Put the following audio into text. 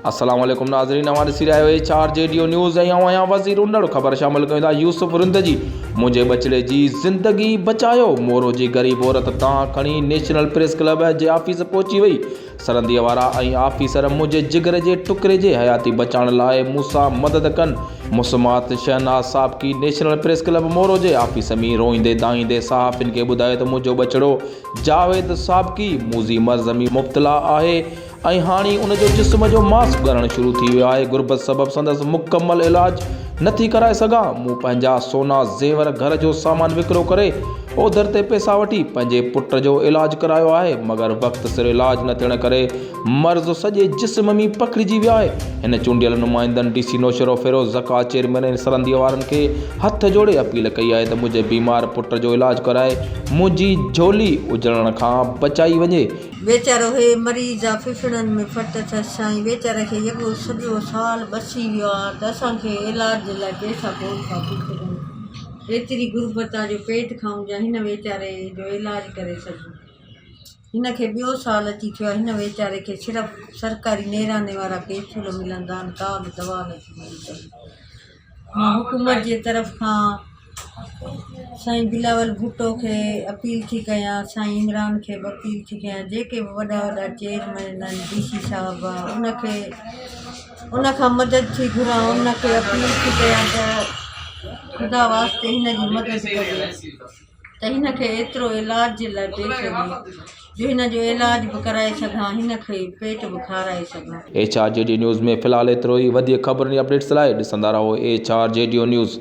السلام عليڪم ناظرين اوهان ڏسي رهيا آهيو H R G D O news ۽ آئون آهيان وزير انڙ خبر شامل ڪيون ٿا يوسف رند جي منهنجي ٻچڙي جي زندگي بچايو مورو جي غريب عورت دانهن کڻي نيشنل پريس ڪلب جي آفيس پهچي وئي سرنديء وارا ۽ آفيسر منهنجي جگر جي ٽڪري جي حياتي بچائڻ لاء مون سان مدد ڪن مسمات شهناز صاحبڪي نيشنل پريس ڪلب مورو جي آفيس ۾ روئيندي دانهيندي صحافين کي ٻڌايو ته منهنجو ٻچڙو جاويد صاحبڪي موذي مرض ۾ مبتلا آهي ۽ هاڻي ان جو جسم جو ماس ڳرڻ شروع ٿي ويو آهي، غربت سبب سندس مڪمل علاج نه ٿي ڪرائي سگهان، مون پنهنجا سونا زيور گهر جو سامان وڪرو ڪري اوڌر تي پئسا وٺي پنهنجي پٽ جو علاج ڪرايو آهي، مگر وقت سر علاج نه ٿيڻ ڪري مرض سڄي جسم ۾ پکڙجي ويو آهي، هن چونڊيل نمائندن ڊي سي نوشهروفيروز زڪوات چيئرمين ۽ سرنديء وارن کي هٿ جوڙي اپيل ڪئي آهي ته منهنجي بيمار پٽ جو علاج ڪرائي منهنجي جهولي اجڙڻ کان بچائي وڃي. ويچارو هي مريض آ ڦڦڙن ۾ ڦٽ اٿس سائين ويچاري کي يڳو سڄو سال ٻسي ويو آ ته اسان کي علاج جي لاء پئسا ڪون ٿا پڄن ايتري غربت آ جو پيٽ کائون جا هن ويچاري جو علاج ڪري سگهون هن کي ٻيو سال اچي ٿيو آ هن ويچاري کي صرف سرڪاري نيراني وارا ڪيپسول ملندا آهن ڪا به دوا نٿي ملي سگهي مان حڪومت جي طرف کان سائين بلاول ڀٽو کي اپيل ٿي ڪيان سائين عمران کي به اپيل ٿي ڪيان جيڪي به وڏا وڏا چيئرمين آهن ڊي سي صاحب آهي ان کي ان کان مدد ٿي گهران ان کي اپيل ٿي ڪيان ته خدا واسطي هن جي مدد ڪجي ته هن کي ايترو علاج جي لاء پئسو ڏي جو هن جو علاج به ڪرائي سگهان هن کي پيٽ به کارائي سگهان. H R G D news ۾ في الحال ايترو ئي وڌيڪ خبرن ۽ اپڊيٽس لاء ڏسندا رهو H R G D news.